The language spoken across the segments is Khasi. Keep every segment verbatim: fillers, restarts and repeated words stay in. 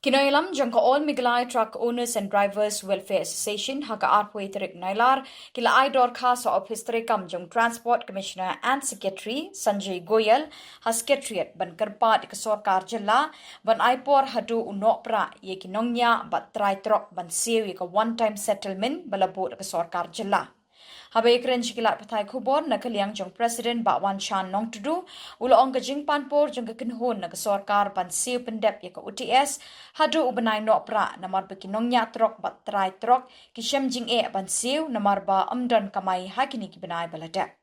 Ki nongïalam jong ka All Meghalaya Truck Owners and Drivers Welfare Association ha ka arphew tarik Nailar ki la ai dorkhas ha ophis treikam jong Transport Commissioner and Secretary Sanjay Goyal ha Secretariat ban kyrpad ïa ka sorkar jylla ban ai por haduh u nohprah ïa ki nongñiah bad trai trok ban siew ïa ka one time settlement ba la buh da ka sorkar jylla. Haba ïakren sha ki lad pathai khubor na ka liang jong President Bah Wanshan Nongtdu, u la ong ka jingpanpor jong ka kynhun na ka sorkar ban siew pyndep ïa ka O T S haduh u bnai nohprah namar ba ki nongñiah trok bad trai trok ki shem jingeh ban siew namar ba ym don kamai ha kine ki bnai ba la dep.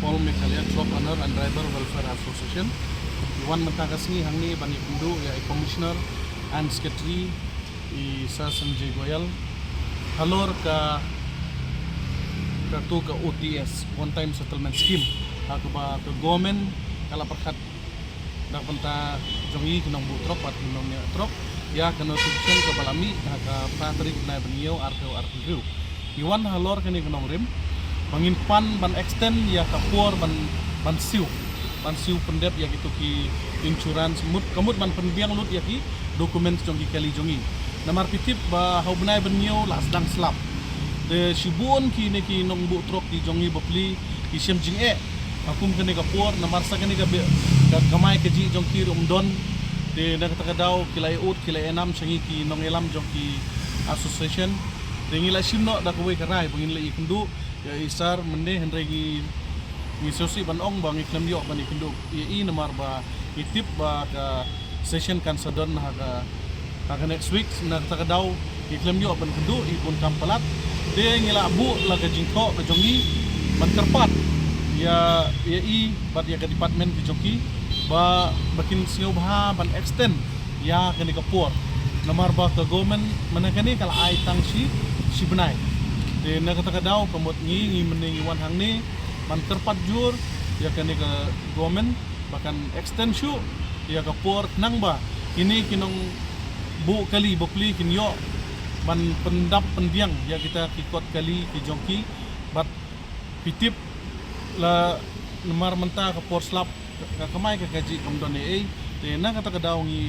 All Meghalaya Truck Owner and Driver Welfare Association. Ngi wan mynta ka sngi hangne ban ïakynduh ïa i Commissioner and Secretary i Sir Sanjay Goyal halor ka, katu ka O T S, One Time Settlement Scheme, ha kaba ka government ka la pyrkhat da ka bynta jong ngi ki nongbuh trok bad ki nongñiah trok ïa ka notification kaba la mih ha ka phra tarik bnai ba hynñiew arphew arphew hynriew. Ngi wan halor kane ka nongrim ba ngin pan ban extend ïa ka por ban, ban siew, ban siew pyndep ïa kitu ki insurance, mut, ka mut ban pynbiang lut ïa ki documents jong ki kali jong ngi. Namar phi tip ba ha u bnai ba hynñiew la sdang slap. Te shibun kine ki nongbuh trok ki jong ngi bapli ki shem jingeh ha kum kane ka por namar sa kane ka beh, ka kamai kajih jong ki ruh ym don. Te na kata ka daw ki la ïa ud, ki la ïa nam sha ngi ki nongïalam jong ki association. Te ngi la shim noh da kawei ka rai ba ngin la ïakynduh ïa i Sir mynne, hynrei ngi, ngi sngewsih ban ong ba ngi khlem ïoh ban ïakynduh ïa i namar ba ngi tip ba ka session kan sa don ha ka, ha ka next week. Na kata ka daw ngi khlem ïoh ban kynduh i bun kam palat. Te ngi la buh la ka jingthoh ka jong ngi ban kyrpad ïa, ïa i bad ïa ka department ka jong ki ba, ba kin sngewbha ban extend ïa kane ka por. Namar ba ka government mynne kane ka la ai tang shi, shi bnai. Te na kata ka daw ka mut ngi, ngi mynne ngi wan hangne ban kyrpad jur ïa kane ka government ba kan extend shuh ïa ka por khnang ba kine ki nongbuh kali bapli kin ïoh ban pyndap pynbiang ïa kita ki kot kali ki jong ki. Bad phi tip la namar mynta ka por slap ka, ka kamai ka kajih kam don ei ei. Te na kata ka daw ngi,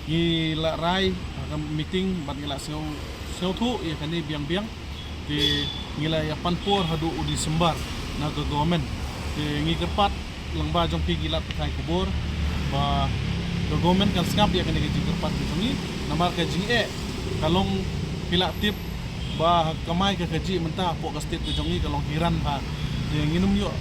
ngi la rai ha ka meeting bad ngi la sngew, sngewthuh ïa kane biang biang. Te ngi la ïa pan por haduh u December na ka government. Te ngi kyrpad lyngba jong phi ki lad pathai khubor ba ka government kan sngap ïa kane ka jingkyrpad ka jong ngi. Namar ka jingeh ka long, phi la tip ba ha kamai ka kajih mynta hapoh ka state ka jong ngi ka long hiran bha. Te ngin ym ïoh,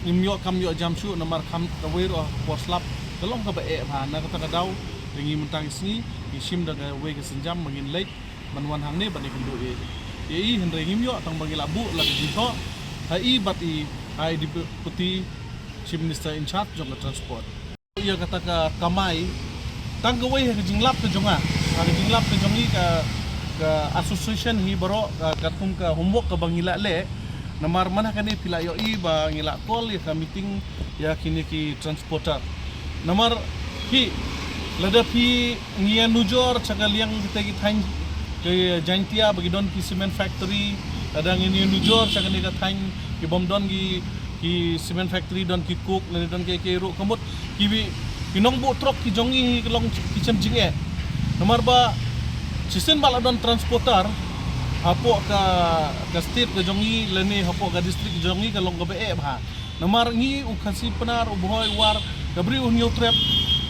ngim ïoh kam ïoh jam shuh namar kam kawei ruh ha ka por slap ka long kaba eh bha. Na kata ka daw te ngi mynta ka sngi ngi shim da kawei ka sienjam ba ngin leit ban wan hangne ban ïakynduh ïa i, hynrei ngim ïoh tang ba ngi la buh la ka jingthoh ha i bad i High Deputy Chief Minister in charge jong ka transport. Ïa kata ka kamai tang kawei ha ka jinglap ka jong nga, ha ka jinglap ka jong i ka, ka association hi baroh ka, katkum ka homework kaba ngi la leh. Namar mynta kane phi la ïohi ba ngi la call ïa ka meeting ïa kine ki transporter. Namar phi, lada phi ngi ïa nujor sha ka liang kita ki thaiñ ki Jaintia ba ki don ki cement factory, lada ngi ïa nujor sha kane ka thaiñ ki bym don ki, ki cement factory, don ki coke lane don ki, ki ruh ka mut ki, ki nongbuh trok ki jong ngi ki long ki shem jingeh. Namar ba shisien ba la don transporter hapoh ka, ka state ka jong ngi lane hapoh ka district ka jong ngi ka long kaba eh bha. Namar ngi u Khasi Pnar, u Bhoi, u War, ka Bri u Hynñiewtrep,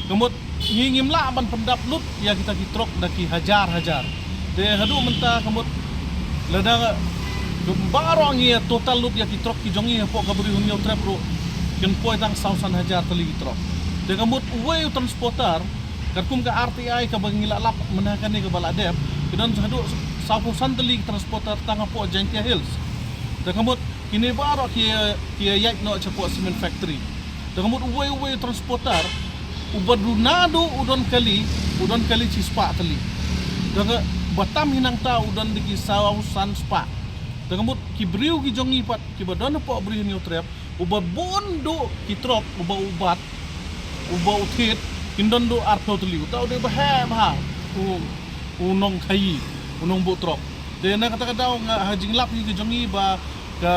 ka mut ngi ngim lah ban pyndap lut ïa kita ki trok da ki hajar hajar. Te haduh mynta ka mut lada baroh ngi ïa total lut ïa ki trok ki jong ngi hapoh ka Bri u Hynñiewtrep ruh kin poi tang saw san hajar tylli ki trok. Te ka mut uwei u transporter katkum ka R T I kaba ngi la lap mynta kane kaba la dep, ki don haduh sawphew san tylli ki transporter tang hapoh Jaintia Hills. Te ka mut kine baroh ki, ki ïaid noh shapoh cement factory. Te ka mut uwei uwei u transporter uba duna duh u don kali, u don kali shispah tylli. Te kaba tam hi nangta u don da ki saw san spah. Te ka mut ki briew ki jong ngi pat kiba don hapoh Bri u Hynñiewtrep, uba bun duh ki trok, uba u bat, uba u thied, kin don duh arphew tylli. Uta u dei ba heh bha u, u nongkhaii, u nongbuh trok. Te na kata ka daw nga ha jinglap hi ka jong ngi ba ka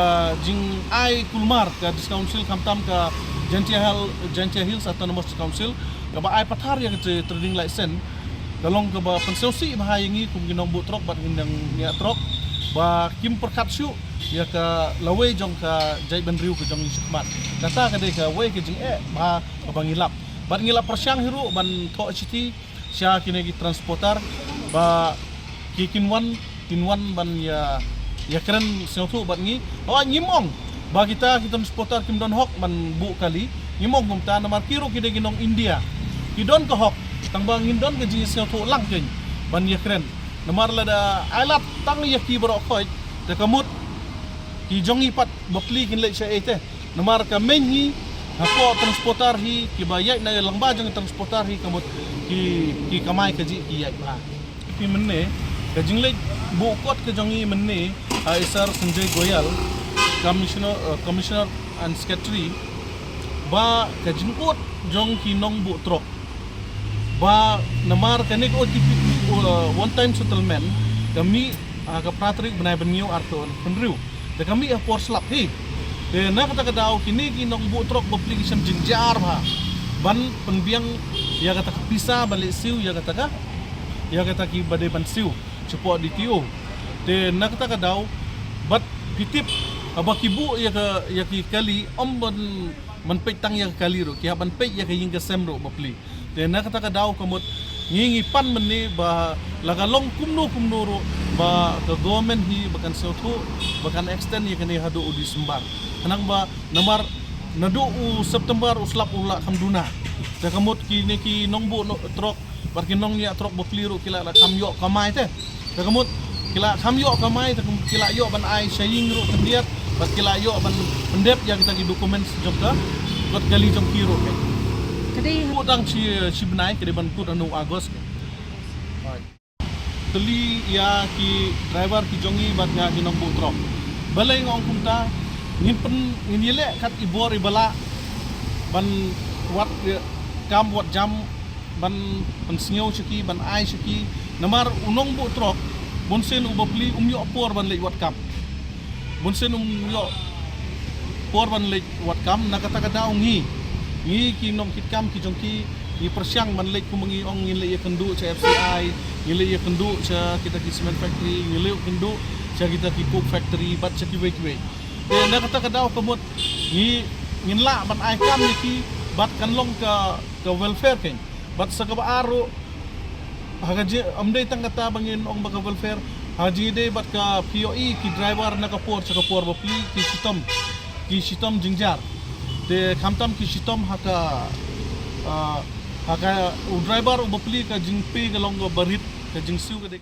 jingai kulmar ka District Council khamtam ka Jaintia Hill, Jaintia Hills Autonomous Council kaba ai pathar ïa ka trading license ka long kaba pynsngewsih bha ïa ngi kum ki nongbuh trok bad ngi nang ïa trok ba kim pyrkhat shuh ïa ka lawei jong ka jaitbynriew ka jong ngi shakhmat. Kata ka dei kawei ka jingeh bha kaba ngi lap bad ngi lap pyrshang hi ruh ban thoh shithi sha kine ki transporter ba ki kin wan kin wan ban ïa ïa kren sngewthuh bad ngi. Hooid ngim ong ba kita ki transporter kim don hok ban buh kali. Ngim ong kumta namar ki ruh ki dei ki nong India. Ki don ka hok tang ba ngin don ka jingsngewthuh lang kein ban ïa kren. Namar lada ai lad tang ïa ki baroh khoit te ka mut ki jong ngi pat bapli kin leit sha ei te. Namar ka main hi hapoh transporter hi kiba ïaid na lyngba jong transporter hi ka mut ki ki kamai kajih ki ïaid bha. Te mynne ka jingleit buh kot ka jong ngi mynne ha i Sir Sanjay Goyal, Commissioner, uh, Commissioner and Secretary, ba ka jingkut jong ki nongbuh trok ba namar kane ka O T P, uh, one time settlement ka mih ha ka phra tarik bnai ba hynñiew arphew hynriew. Te ka mih ha por slap hi. Te na kata ka daw kine ki nongbuh trok bapli ki shem jynjar bha ban pynbiang ïa kata ka pisa ban leit siew ïa kata ka ïa kata ki ba dei ban siew shapoh D T O. Te na kata ka daw bad phi tip haba ki buh ïa ka ïa ki kali ym ban ban peit tang ïa ka kali ruh ki hap ban peit ïa ka ïing ka sem ruh bapli. Te na kata ka daw ka mut ngi ngi pan mynne ba la ka long kumno kumno ruh ba ka government hi ba kan sngewthuh ba kan extend ïa kane haduh u December. Khnang ba namar naduh u September u slap u la kham duna. Te ka mut kine ki nongbuh trok bad ki nongñiah trok bapli ruh ki la kham ïoh kamai te. Te ka mut ki la kham ïoh kamai te ki la ïoh ban ai sha ïing ruh khyndiat bad ki la ïoh ban pyndep ïa kita ki documents jong ka kot kali jong ki ruh. Ka dei buh tang shi shi bnai ka dei ban kut ha u August. Kylli ïa ki driver ki jong ngi bad nga ki nongbuh trok. Balei nga ong kumta ngin pyn ngin ïaleh kat i bor i ba lah ban wad kam wad jam ban pynsngew sha ki ban ai sha ki. Namar u nongbuh trok bunsien u bapli um ïoh por ban leit wad kam. Bunsien um ïoh por ban leit wad kam na kata ka daw ngi ngi ki nongkitkam ki jong ki ngi pyrshang ban leit kum ngi ong ngin leit ïakynduh sha F C I, ngin leit ïakynduh sha kita ki cement factory, ngin leit ïakynduh sha kita ki coke factory bad sha kiwei kiwei. Te na kata ka daw ka mut ngi ngin lah ban ai kam ïa ki bad kan long ka ka welfare kein. Bad sa kaba ar ruh ha ka jing ym dei tang kata ba ngin ong ba ka welfare ha jingïadei bad ka P O E ki driver na ka por sha ka por bapli ki shitom ki shitom jynjar. Te khamtam ki shitom ha ka ha ka u driver u bapli ka jingpei ka long ka barit ka jingsiew ka dei